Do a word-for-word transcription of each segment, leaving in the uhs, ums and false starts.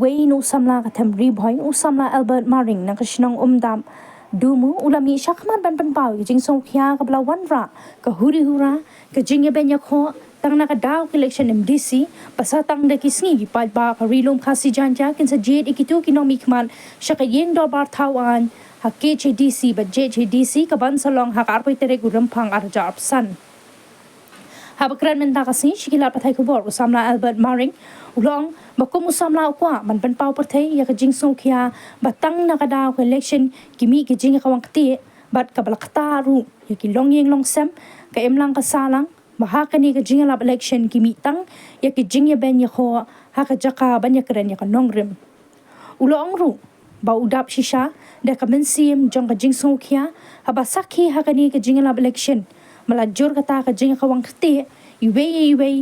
Wei na u samla ka them Ri Bhoi, u samla Albert Maring na ka shnong Umdap Dumu, u la mih shakhmat ban pynpaw ïa ka jingsngewkhia kaba la wanrah ka huri hura, ka jingïabeiñ ïakhoh tang na ka daw ka election M D C, ba sa tang da ki sngi ki paidbah ka Ri Lum Khasi Jaiñtia kin sa jied ïa kito ki nongmihkhmat sha ka ïing dorbar thaw aiñ ha K H A D C bad J H A D C, kaban sa long ha ka arphew tarik u Rymphang arhajar arphew san. Haba kren mynta ka sngi sha ki lad pathai khubor, u samla Albert Maring u la ong ba kum u samla u kwah ban pynpaw pyrthei ïa ka jingsngewkhia ba tang na ka daw ka election ki mih ka jingïakawang ktieh, bad kaba la ktah ruh ïa ki longïing longsem, ka imlang ka sahlang, ba ha kane ka jingïalap election ki mih tang ïa ki jingïabeiñ ïakhoh ha ka jaka ban ïakren ïa ka nongrim. U la ong ruh ba u dap shisha da ka mynsiem jong ka jingsngewkhia, haba sakhi ha kane ka jingïalap election ba la jur kata ka jingïakawang ktieh iwei ïa iwei,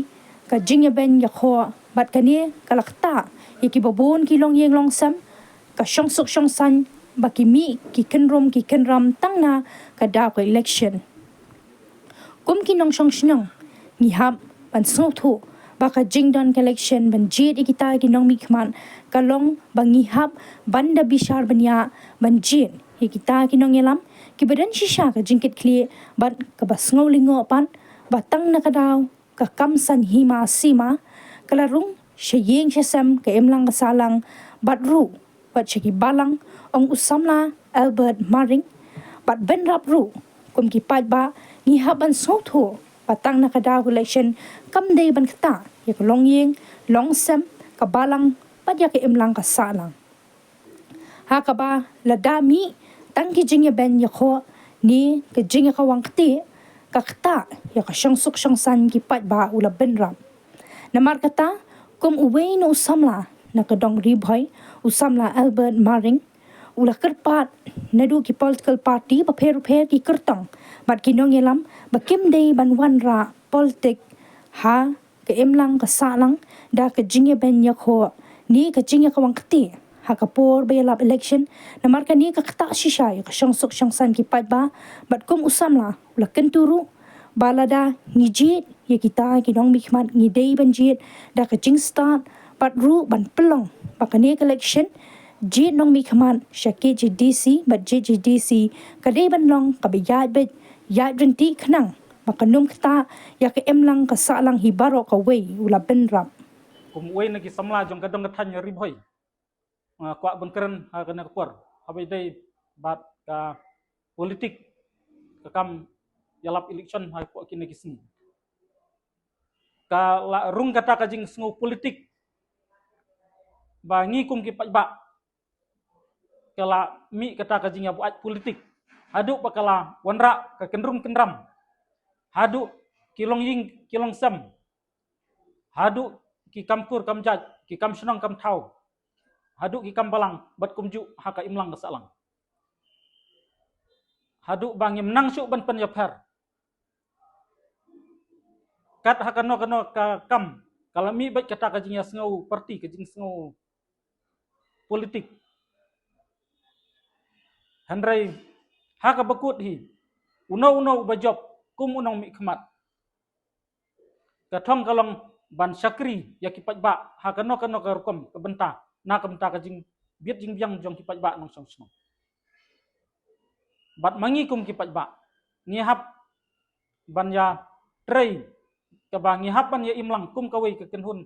ka jingïabeiñ ïakhoh, bad kane ka la ktah ïa kiba bun ki longïing longsem, ka shongsuk shongsaiñ, ba ki mih ki kynrum ki kynram tang na ka daw ka election. Kum ki nongshong shnong, ngi hap ban sngewthuh ba ka jingdon ka election ban jied ïa kita ki nongmihkhmat ka long ba ngi hap ban da bishar bniah ban jied ïa kita ki nongïalam kiba don shisha ka jingkitkhlieh bad kaba sngewlyngngoh pat, ba tang na ka daw ka kam saiñ hima sima ka la rung sha ïing sha sem, ka imlang ka sahlang, bad ruh wat sha ki balang, ong u samla Albert Maring. Bad bynrap ruh, kum ki paidbah ngi hap ban sngewthuh ba tang na ka daw ka election kam dei ban ktah ïa ka longïing longsem, ka balang, bad ïa ka imlang ka sahlang. Ha kaba lada mih tang ki jingïabeiñ ïakhoh ne ka jingïakawang ktieh, ka ktah ïa ka shongsuk shongsaiñ ki paidbah, u la bynrap. Namar kata, kum uwei na u samla na ka dong Ri Bhoi, u samla Albert Maring u la kyrpad naduh ki political party bapher bapher, ki kyrtong bad ki nongïalam ba kim dei ban wanrah politik ha ka imlang ka sahlang da ka jingïabeiñ ïakhoh ne ka jingïakawang ktieh ha ka por ba ïalap election, namar kane ka ktah shisha ïa ka shongsuk shongsaiñ ki paidbah. Bad kum u samla u la kyntu ruh ba lada ngi jied ïa kita ki nongmihkhmat, ngi dei ban jied da ka jingstad, bad ruh ban pynlong ba kane ka election jied nongmihkhmat sha K H A D C bad J H A D C ka dei ban long kaba ïaid beit ïaid ryntih, khnang ba kan ym ktah ïa ka imlang ka sahlang hi baroh kawei, u la bynrap. Kum uwei na ki samla jong ka dong ka thaiñ Ri Bhoi, nga kwah ban kren ha kane ka por, haba ïadei bad ka politik, ka kam ïalap election hapoh kine ki sngi. Ka la rung kata ka jingsngew politik ba ngi kum ki paidbah, ka la mih kata ka jingïabuaid politik haduh ba ka la wanrah ka kynrum kynram, haduh ki longïing ki longsem, haduh ki kam kur kam jait, ki kam shnong kam thaw, haduh ki kam balang, bad kumjuh ha ka imlang ka sahlang, haduh ba ngim nang shuh ban pynïapher. Kat ha kano kano ka kam ka la mih beit kata ka jingïasngew party, ka jingsngew politik. Hynrei ha kaba kut hi, uno uno uba jop kum u nongmihkhmat, ka thong ka long ban shakri ïa ki paidbah ha kano kano ka rukom ka bynta, na ka bynta ka jingbit jingbiang jong ki paidbah nongshong shnong. Bad ma ngi kum ki paidbah, ngi hap ban ïatrei, kaba ngi hap ban ïa imlang kum kawei ka kynhun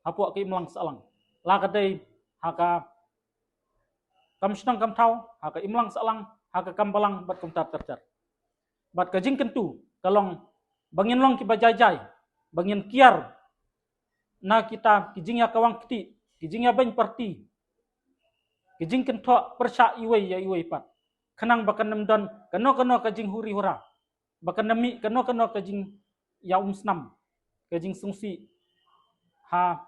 hapoh ka imlang sahlang, la ka dei ha ka kam shnong kam thaw, ha ka imlang sahlang, ha ka kam balang, bad kumta ter ter. Bad ka jingkyntu ka long ba ngin long kiba jai jai, ba ngin kiar na kita ki jingïakawang ktieh, ki jingïabeiñ party, ki jingkynthoh pyrshah iwei ïa iwei pat, khnang ba kan ym don kano kano ka jinghuri hura, ba kan ym mih kano kano ka jingïaumsnam, ka jingsngewsih ha,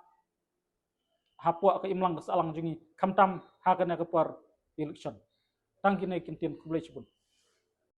hapoh ka imlang ka sahlang jong ngi, khamtam ha kane ka por election. Tang kine ki ktien, khublei shibun.